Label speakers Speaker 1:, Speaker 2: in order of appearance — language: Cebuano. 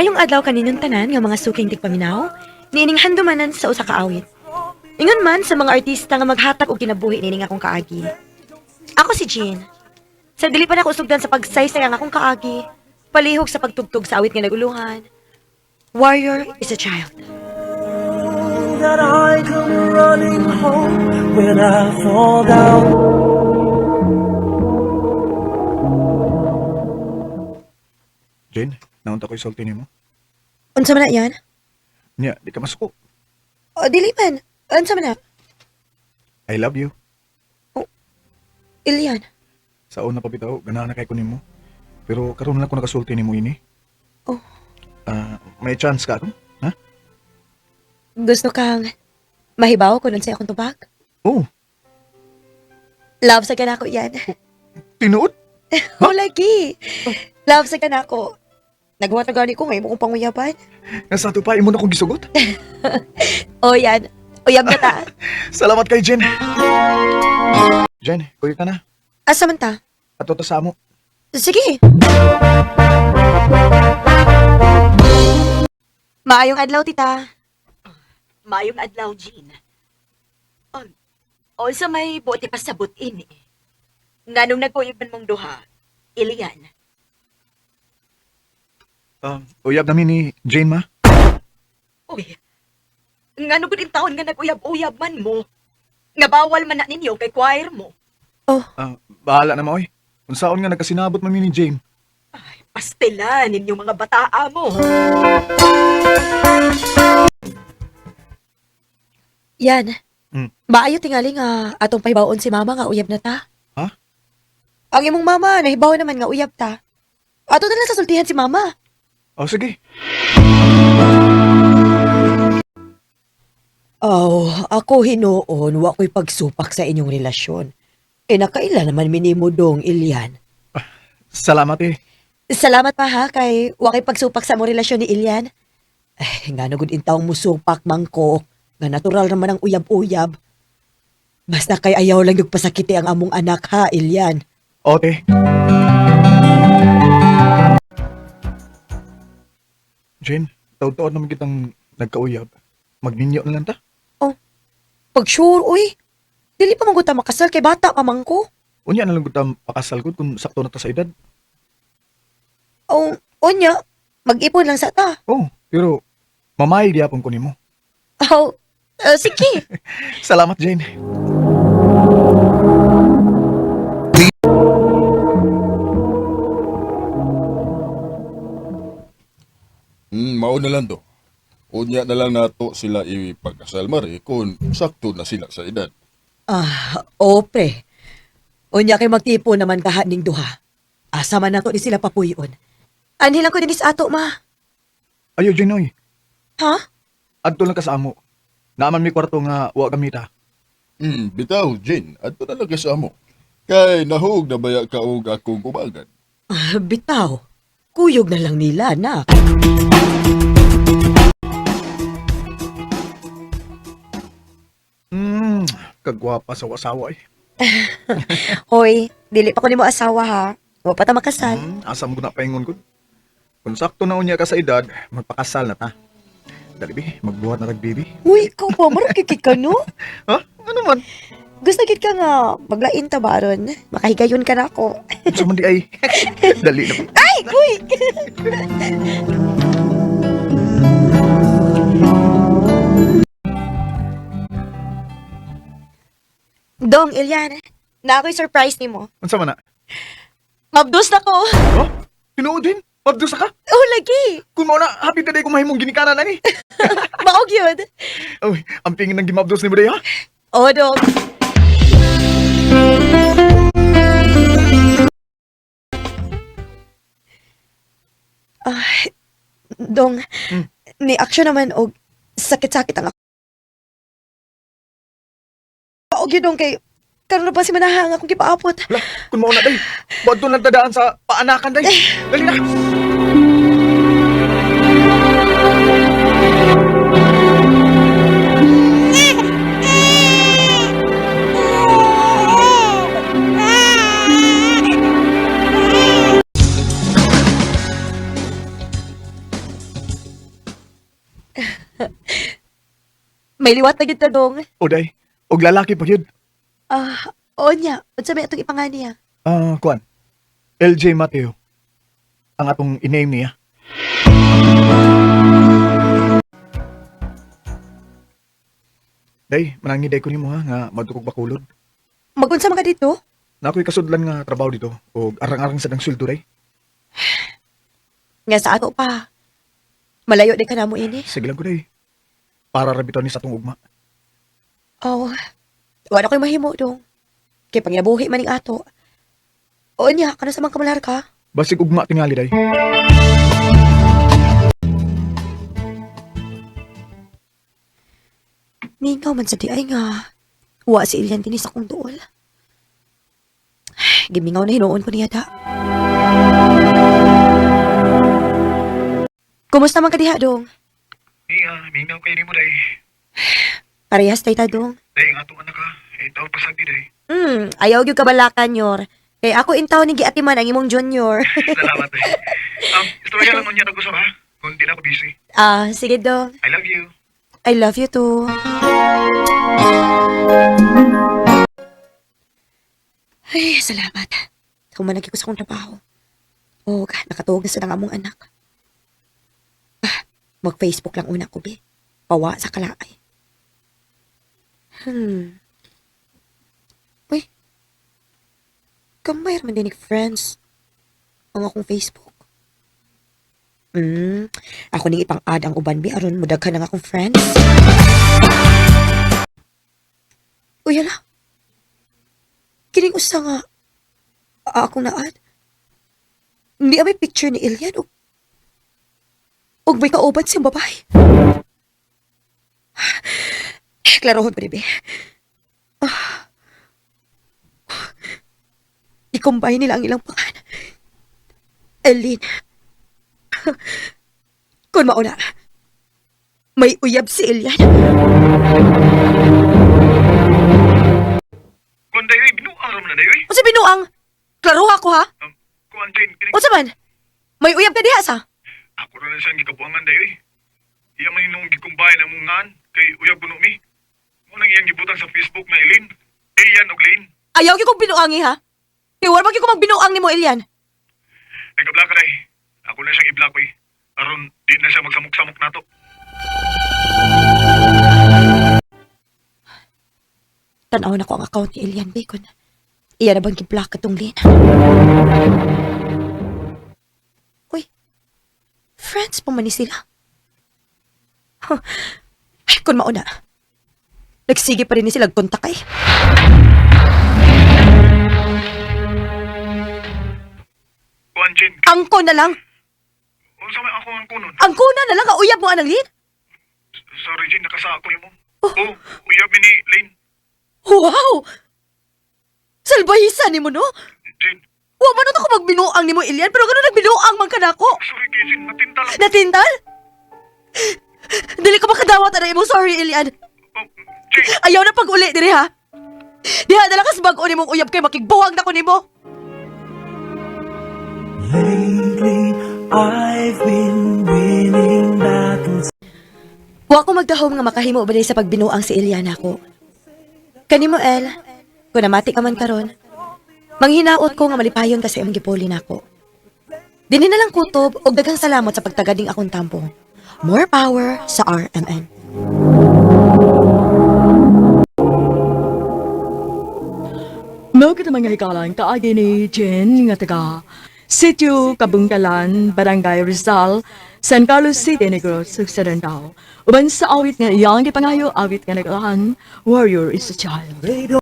Speaker 1: Maayong adlaw kaninyong tanan nga mga suking tigpaminaw, niining handumanan sa usa ka awit. Ingon man sa mga artista nga maghatag og kinabuhi niining akong kaagi. Ako si Jean. Sa dili pa nako sugdan sa pagsaysay ang akong kaagi, palihog sa pagtugtog sa awit nga naguluhan. Warrior is a child.
Speaker 2: That I come running home when I fall down.
Speaker 3: Jane, naunta ko isulti nimo.
Speaker 1: Unsa man na yan?
Speaker 3: Nya, di ka masuko.
Speaker 1: O, dili man. Unsa man na?
Speaker 3: I love you.
Speaker 1: Ilian.
Speaker 3: Sa una pa bitaw, ganahan na kay ko nimo. Pero karon lang ko nakasulti nimo ini.
Speaker 1: Oh.
Speaker 3: Ah, may chance ka ron? Ha?
Speaker 1: Gusto kang mahibaw ko nun sa akong tubag?
Speaker 3: Oh,
Speaker 1: Love sa kanako yan.
Speaker 3: tinuod?
Speaker 1: Oh, lagi. Love sa kanako. Nagawa na gani ko ngayon mo kong panguyaban.
Speaker 3: Nga sa ato pa, imo na kong gisugot.
Speaker 1: O yan. Uyab na ta.
Speaker 3: Salamat kay Jen. Jen, kuyo ka na.
Speaker 1: Asa man ta?
Speaker 3: Ato ta sa amo.
Speaker 1: Sige. Maayong adlaw, tita.
Speaker 4: Maayong adlaw, Jean. Unsa may buot ipasabot ini? Nganong nagkuyog man mong duha? Ilian.
Speaker 3: Uyab namin ni Jane, ma.
Speaker 4: Uy. Ngano gud taon nga naguyab-uyab man mo? Nga bawal man na ninyo kay choir mo.
Speaker 3: Ah, bahala na maoy. Unsaon nga nagkasinabot man mi ni Jane.
Speaker 4: Ay, pastila ninyo mga bataa mo.
Speaker 1: Yan.
Speaker 3: Mm.
Speaker 1: Maayo tingali nga atong pahibaon si mama nga uyab na ta.
Speaker 3: Ha?
Speaker 1: Ang imong mama, nahibaw naman nga uyab ta. Ato na lang sa sultihan si mama.
Speaker 3: Oh, sige.
Speaker 5: Oh, ako hinuon, wa ko'y pagsupak sa inyong relasyon. E nakaila naman minimo dong, Ilian.
Speaker 3: Salamat eh.
Speaker 1: Salamat pa ha kay wa kay pagsupak sa among relasyon ni Ilian.
Speaker 5: Eh, nga na gud intawong musupak mangko, nga natural naman ang uyab-uyab. Basta kay ayaw lang yung pasakiti ang among anak ha, Ilian.
Speaker 3: Ote. Jane, taud-taod naman kitang nagkauyab. Magninyo na lang ta.
Speaker 1: Pag sure, uy. Dili pa man gud ta makasal kay bata pa man ko.
Speaker 3: Unya na lang gud ta pakasal gud kung sakto na ta sa edad.
Speaker 1: O, unya, mag-ipon lang sa ta.
Speaker 3: Oh, pero mamay gyapon ko nimo.
Speaker 1: Oh, sige.
Speaker 3: Salamat, Jane.
Speaker 6: Mao na lang do. Unya na lang nato sila ipagkasal mare kung sakto na sila sa edad.
Speaker 5: Ah, opre. Unya kay magtipo naman kaha ning duha. Asa man nato ni sila papuyon.
Speaker 1: Anhi lang ko dinis ato, ma.
Speaker 3: Ayo, Jane, oy.
Speaker 1: Ha?
Speaker 3: Adto lang ka sa amo. Naaman mi kwarto nga wa gamita.
Speaker 6: Bitaw, Jane, adto na lang ka sa amo. Kay nahug na baya ka og akong umagan.
Speaker 5: Ah, bitaw. Kuyog na lang nila, anak.
Speaker 3: Kagwapa sa wasawa eh.
Speaker 1: Hoy, dili pa ko nimo asawa ha. Wa pa ta makasal.
Speaker 3: Asa mo na paingon gud. Kung sakto na unya ka sa edad, magpakasal na ta. Dali bi, magbuhat na tag baby.
Speaker 1: Uy, ikaw pa, marang ka no?
Speaker 3: Ha? Ano man?
Speaker 1: Gusto gid ka nga maglain ta baron. Makahigayon ka na ako.
Speaker 3: Unsa man di ay. Dali na.
Speaker 1: Ay, uy. Dong, Ilian, na ako'y surprise nimo.
Speaker 3: Unsa man na?
Speaker 1: Mabdos na ko.
Speaker 3: Oh? Tinuod din? Mabdusa ka?
Speaker 1: Oh, lagi.
Speaker 3: Kung mao na, happy na day kung mahimong ginikanan ani.
Speaker 1: Maog yun.
Speaker 3: Uy, ang pingin ng gimabdos ni mo day ha?
Speaker 1: Oh, dong. Ay, dong, ni action naman og sakit-sakit ang ako. Og yun dong kay karon na pa si manahang akong gipaapot.
Speaker 3: Lah, kung mao na day. Badto lang tadaan sa paanakan day. Dali na.
Speaker 1: May liwat na gid ta, dong.
Speaker 3: O day, og lalaki pa gyud.
Speaker 1: Ah, onya, unsa may atong ipangani niya?
Speaker 3: Ah, kuan. LJ Mateo. Ang atong i-name niya. Day, manangiday ko nimo ha nga madukog bakulod.
Speaker 1: Magunsa man ka dito?
Speaker 3: Na ako'y kasudlan nga trabaho dito og arang-arang sa dang sweldo, day.
Speaker 1: Nga sa ato pa. Malayo di ka namo ini.
Speaker 3: Sige lang ko, day. Para ra bitaw ni sa atong ugma.
Speaker 1: Oh, wala ko'y mahimo dong. Kay panginabuhi man ning ato. Onya, kana sa mga kamalar ka?
Speaker 3: Basig ugma tingali, day.
Speaker 1: Mingaw man sa di ay nga. Wa si Ilian dinhi sa akong duol. Gimingaw na hinuon ko niya da. Kumusta man ka diha, dong?
Speaker 3: Iya, mingaw kay nimo, day.
Speaker 1: Parehas tay ta, dong.
Speaker 3: Day, ang atong anak ha. Eh, taw pasagdi, day.
Speaker 1: Ayaw gyud kabalakan, nyor. Kay ako intaw ni giatiman ang imong junior.
Speaker 3: Salamat, day. Istorya lang unya nag-usap ha. Kung di na ako busy.
Speaker 1: Ah, sige, dong.
Speaker 3: I love you.
Speaker 1: I love you too. Ay, salamat. Humanagi ko sa akong trabaho. Oh, nakatuog na sa nang among anak. Ah, mag-Facebook lang una ko, be. Pawa sa kalaay. Uy. Kamay man din friends. Ang akong Facebook. Ako ning ipang-add ang uban, be, aron mudaghan ang akong friends. Uy, hala. Kining usa nga akong na-add. Hindi may picture ni Ilian og may kauban siyang babae. Klarohon ko ni be. Ah. I-combine nila ang ilang pangan. Eileen. Kung mauna, may uyab si Elian.
Speaker 3: Kuan, day, oy, binuang ra man na, day, oy.
Speaker 1: Unsa binuang? Klaroha ko ha?
Speaker 3: Kuan, Jane, kining
Speaker 1: Unsa man? May uyab ka diha sa?
Speaker 3: Ako ra na siyang gikabuangan, day, oy. Iya man inong gikumbay na mong ngan kay uyab kuno mi. Mo nang iyang gibutang sa Facebook na Eileen. Elian og Lane.
Speaker 1: Ayaw gyud kong binuangi ha. Kay wala man gyud ko magbinuang nimo, Elian.
Speaker 3: Nagkabla ka, day. Ako na siyang i-block, oy. Aron di na siya magsamok-samok nato.
Speaker 1: Tanaw na ko ang account ni Elian Bacon. Iya na bang gi-block katong Lynn? Uy, friends pa man ni sila. Huh. Ay, kung mauna. Nagsige pa rin ni sila kontak ay.
Speaker 3: Kuan, Jane,
Speaker 1: Angko na lang.
Speaker 3: unsa may ako ang kunon?
Speaker 1: Angko na lang, kauyab mo anang Lynn.
Speaker 3: Sorry, Jane, nakasa ako nimo. Oh, uyab mi ni Lane.
Speaker 1: Wow! Salbahisan ni mo, no?
Speaker 3: Jane,
Speaker 1: Wa man ako magbinuang nimo, Elian, pero gano'n nagbinuang man ka nako.
Speaker 3: sorry kay Jane, natinta lang.
Speaker 1: Natintal? Dili ka makadawat ana imo, sorry, Elian.
Speaker 3: Oh, Jane,
Speaker 1: Ayaw na pag-uli diri ha. Diha na lang kas bag-o nimong uyab kay makigbuwag na ko nimo.
Speaker 2: Lately, I've been winning battles.
Speaker 1: Wa ko magdahom nga makahimo ba sa pagbinuang si Elian ako. Kanimo, El, kung namati ka man karon, manghinaot ko nga malipayon ka sa imong gipuli nako. Dinhi na lang kutob og daghang salamat sa pagtagad ning akong tampo. More power sa RMN.
Speaker 7: Mao kita mga hikalan kaagi ni Jen nga taga Sitio Kabungkalan, Barangay Rizal, San Carlos City, Negros Occidental. Uban sa awit nga iyang gipangayo, awit nga naglahan, Warrior is a Child.
Speaker 2: They don't